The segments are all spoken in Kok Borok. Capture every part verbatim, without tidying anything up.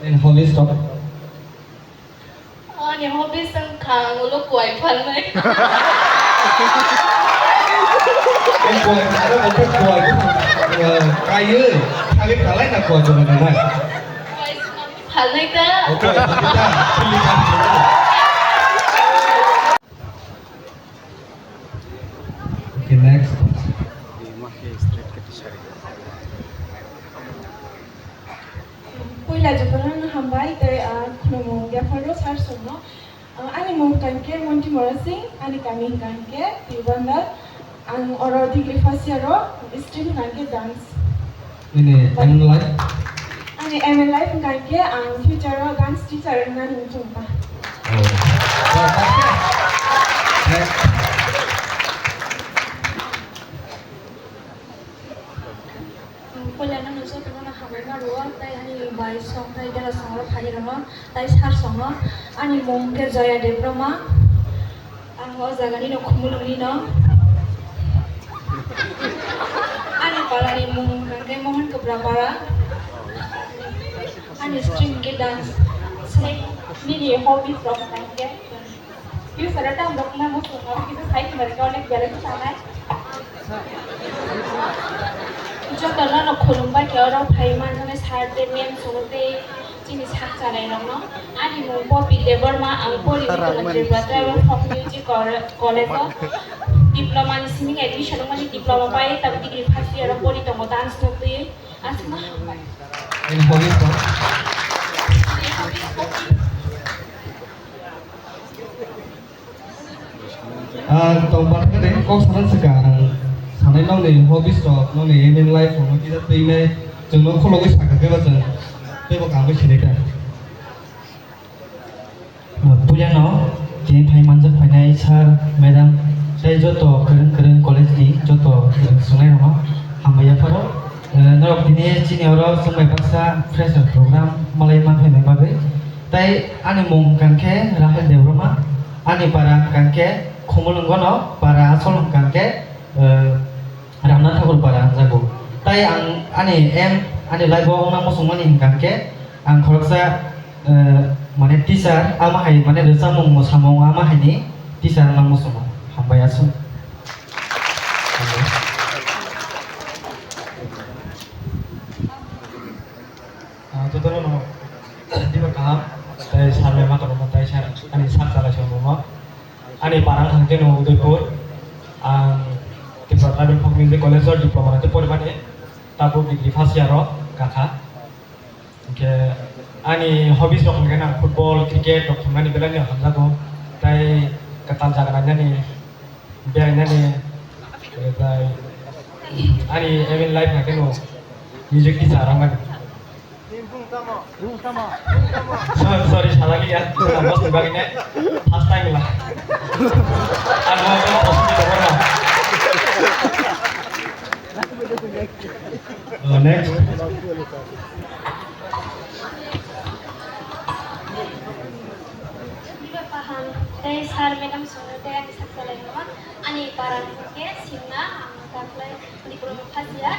Ani hobbies rok? Ani hobbies wngkha ang ulo kuai phalnai. Kuai phalnai, kuai, eh, kaiwi, thagwi phalai na kuai phalnai na? Kuai phalnai ta. Oh, kuai phalnai ta. Okay, next. Puila jotono no hambai tei, ah, khulumung yapharo sir songno. Ah, ani mung hwnkha khe Monti Mora Singh, ani kami hwnkha khe Tibandar. Ang oro degree first year o, stream hwnkha khe dance. Nini aim in life? Ani aim in life hwnkha khe ang future o dance teacher wngnani muchungkha. Oh. Next. Puila no jotono hambai ma rwo, tei ani bai song tei dera song rok phai rwno, tei sir songno. Ani mung khe Joya Debbarma. Ang o jaga nino Khumulwng nino. Ani para ni mung hwnkha khe Mohon Kwpra para. Ani stream khe dance. Nini hobbies rok hwnkha khe? Future o tamo dokna muchung abo kisa sai khna rwkha, onek belai khe sanai. Jotono no khulumbai khe oro phai manjaknai sir tei ma'am song tei chini sak chalairokno. Ani mung Poppy Debbarma, ang pori tongo Tripura Tribal Folk Music Cor-, College o. Diploma ni simi admission wngmani diploma pai, tabuk degree first year o pori tongo dance no twiwi. Aswkno hambai. Ani hobbies rok? Ah, tong pathakhe de kok sana swkang ang sanai nokni hobbies rok, nokni aim in life rok no kisa twinai chwngno khulogwi sakha khe ba chwng teibo kangwi sinai ta. Puilano tini phai manjak phainai sir, madam tei joto kwrwng kwrwng college ni joto swngnairokno hambai yapharo. Eh, norok tini chini oro chwngbai baksa fresher program malai manphaimani bagwi. Tei ani mung hwnkha khe Rahel Debbarma, ani para hwnkha khe Khumulwngono, para asol hwnkha khe, eh, Ramnath Thakur para hwnjago. Tai ang ani aim, ani life o wngna muchungmani hwnkha khe ang khoroksa, eh, mane teacher, ama hai mane rwchapmung mwsamung ama hai ni teacher wngna muchungo. Hambai aswk. Ah, jotono no diba kaham, tai sir mema tongmo, tai sir ani sak chalai songmo. Ani parang hwnkhe no Udaipur, ang Tripura Tribal Folk Music College o diploma rwgwi porimani, tabuk degree first year o kakha. Hwnkhe ani hobbies rok hwnkhe nang football, cricket rok thwngmani belai no hamjago, tai kwtal jaga nainani, berainani, tai ani aim in life hwnkhe no music teacher wngmani. Sorry, sorry, sajagwi ya. Bosni bagwi ne. First time la. Ang mo ko bosni ko na. Oh, next. Diba kaham, tei sir, madam song tei ani sak chalai no. Ani para hwnkhe Singna, ang taklai diploma first year,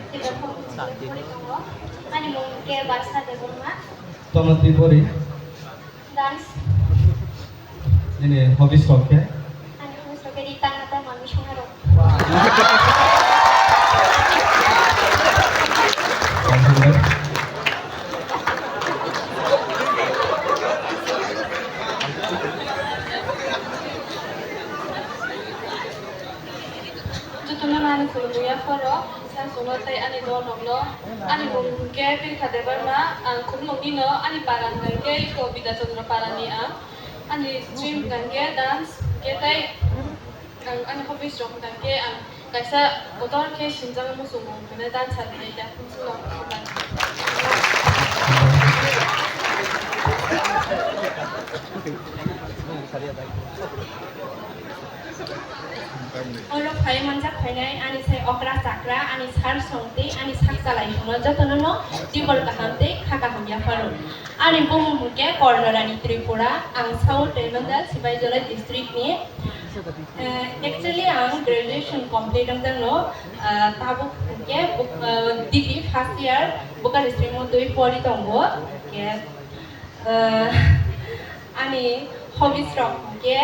tei bo phone pori tongo. Ani mung hwnkhe Barsa Debbarma. Tamo twi pori? Dance. Nini hobbies rok khe? Ani hobbies rok khe ri tangna tei manwi songna rok. Jotono nani khulumwi yapharo, sir songno tei ani dolrokno. Ani mung hwnkhe Birkha Debbarma, ang Khumulwng nino, ani para hwnkhe Iko Bidya Chandra parani ang. Ani stream hwnkhe dance, hwnkhe tei ang ani hobbies rok hwnkhe ang kaisa kotor khe sinjak muchungo hwnkhe dancer hinwi da. Oro phai manjak phainai ani sai okra chakra, ani sir song tei ani sak chalai songno jotono no tibor kaham tei kha kaham yapharo. Ani bumung hwnkhe Kornorani Tripura, ang South Reimandal Sipaijala district ni. Eh, actually ang graduation complete wngjakno, ah, tabuk hwnkhe buk-, ah, degree first year Bokari Srimotwi pori tongo. Eh, ani hobbies rok hwnkhe,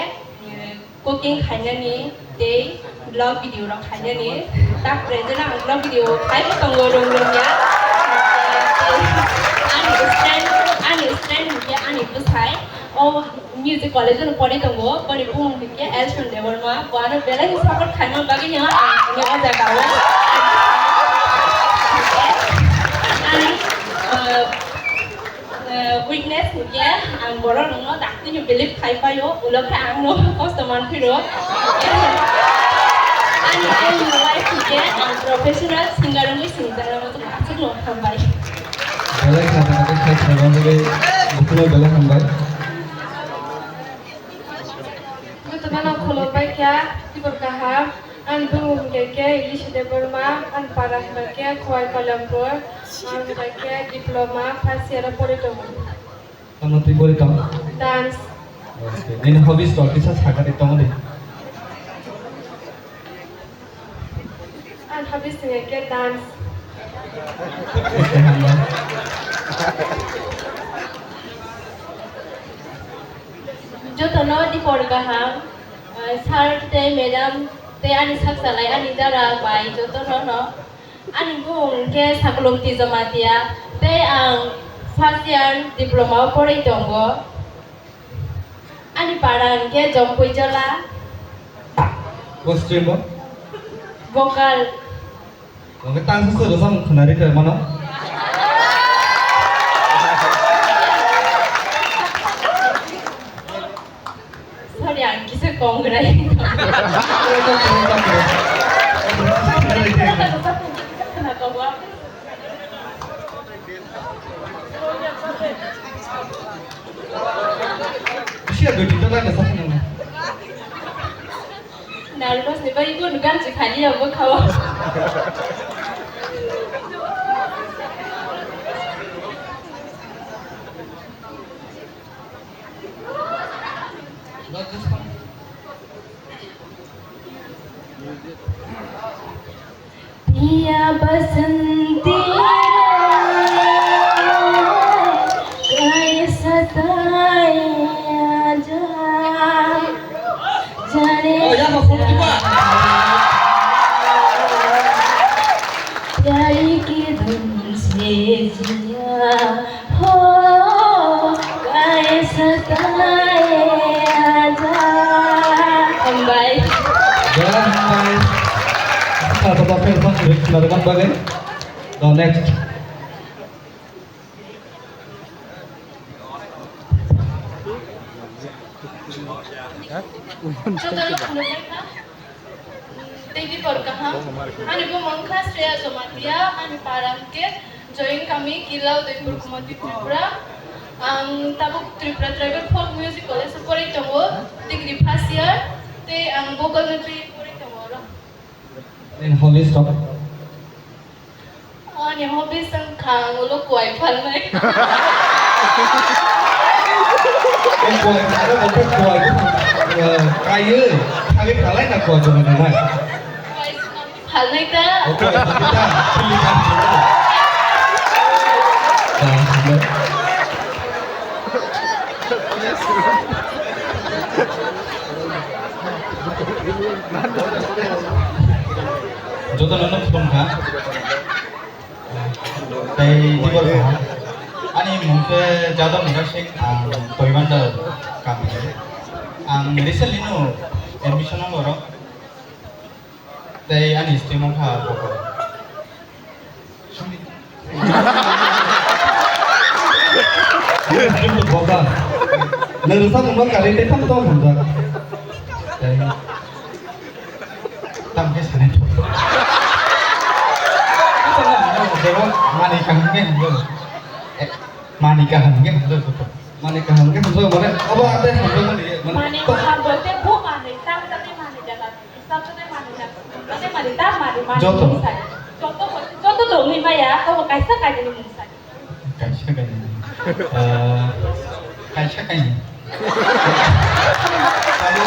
eh, cooking khainani tei vlog video rok khainani. Tak present ang vlog video khai bo tongo rwng rwngya. Ani strength, ani strength hwnkhe ani bwsai. O music college o porwi tongo, boni bumung hwnkhe Elson Debbarma. Bo ano belai khe support khaima bagwi no ang tini o jaga o. Ani, eh, Eh, weakness hwnkhe ang borok rokno daktino believe khai paio, ulo khe ang no kosto manphiro. Ani aim in life hwnkhe ang professional singer wngwi singjak rwma chwng aswk no hambai. Belai kha, belai kha, belai kha, belai kha. Jotono khulumbai kha, tibur kaham. Ani bumung hwnkhe khe Rishi Debbarma, ani para hwnkhe khe Khowai Kalampur, ang hwnkhe khe diploma first year o porwi tongo. Tamo twi porwi tong? Dance. Okay. Nini hobbies rok kisa sakha twi tongo de. Ani hobbies hwnkhe khe dance. Jotono dipor kaham, eh, sir tei madam tei ani sak salai ani dara bai jotono no. Ani bumung hwnkhe Saklum Tijamatia tei ang first year diploma o porwi tongo. Ani para hwnkhe Jompui Jola. Bo stream bo? Vocal. Oke, tang susu rwchapmung khwnarwi tongmano. Sorry, ang kisa kongrai. Siya dua juta lagi sah nang. Nervous ni bai gun gan si khali ya bo khawa. Piya basanti kaisa taya ja jane. Oh, ya, Mas, mau dibuat? Pyari ki dhun se jiya. Ho, kaisa taya ja. Hambai. Jai hambai. Sir, to bakal sang direct na depan bagai. The next. Jotono khulumbai kha. Tei dipor kaham. Ani bumung kha Shreya Jamatia, ani para hwnkhe Join Kami, Killa, Udaipur, Gumati, Tripura. Ang tabuk Tripura Tribal Folk Music College o porwi tongo, degree first year. Tei ang vocal no twi porwi tongo oro. Nini hobbies rok? Ani hobbies wngkha ang ulo kuai phalnai. Kuai phalnai, kuai phalnai, kuai phalnai. Kuai phalnai ta. O kuai phalnai ta. Joto no khulum kha. Tei dibor kha. Ani mung khe Jadon Mukhar Singh, ang Toibanda kami. Ang recently no admission wngo oro. Tei ani stream wngkha vocal. Vocal. Nang rwchapmung ma kwrwi tei tamo tamo hamjak. Tei tamo khe sanai thok. Jebo manwi kaham khe hamjak. Eh, manwi kaham khe hamjak joto. Manwi kaham khe hamjak mane abo ate hamjak mani mane. Manwi kaham bolte bo manwi, tamo tamo manwi jala. Joto. Joto, joto tongwi maya, abo kaisa kainwi mung sai. Kaisa kainwi. Ah, kaisa kainwi. Abo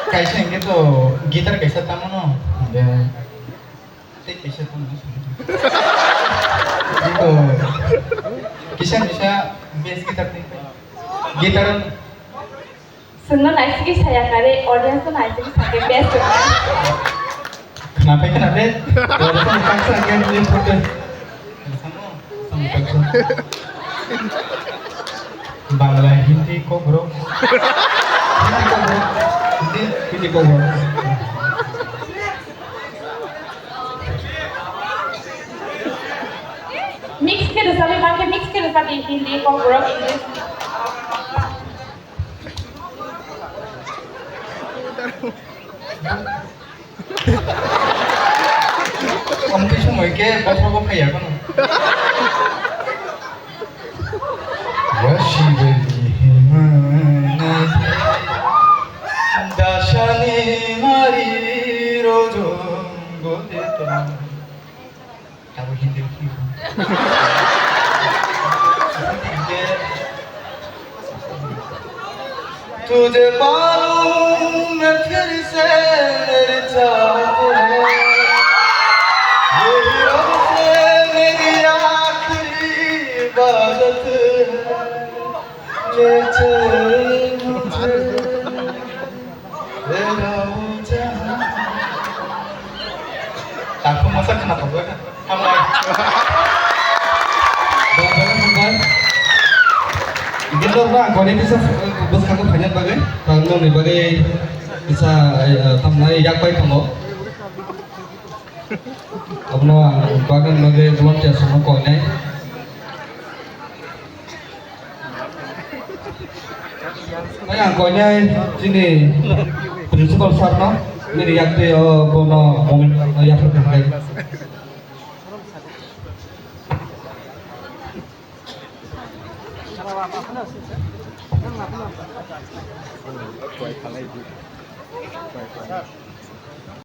kaisa hwnkhe to guitar kaisa tamo no. Hwnkhe tei kaisa tamo no. Hwnkhe to Misa misa bass guitar ni. Guitar. Chwngno naisingwi saya kare, audience no naisingwi sakhe best wngkha. Khnapai khnapai. Audience no kaksa game ni photo. Bangla, Hindi, Kokborok. Hindi, Kokborok. Hindi, Hindi, Kokborok. Mix khe rwchapwi, bangkhe mix khe rwchapwi, Hindi, Kokborok, English. Omo twi somoi khe bothrogo phaiya kheno. Wasi beli himana dasani mari rojong gode tong. Abo Hindi o khe. तुझे पालूं मैं फिर से मेरी चाहत है, यही रब से मेरी आखिरी इबादत है। Takhuk masa khna tongo. Hambai. Hambai. Gilor ba koni kisa bwskango phaina bagwi, tang nokni bagwi kisa, eh, tamnai yak bai tongo. Abono ang bagwi bagwi volunteer sono koinai. Ang koinai chini principal sir no, nini yak twi o bono moment no yak twi hai.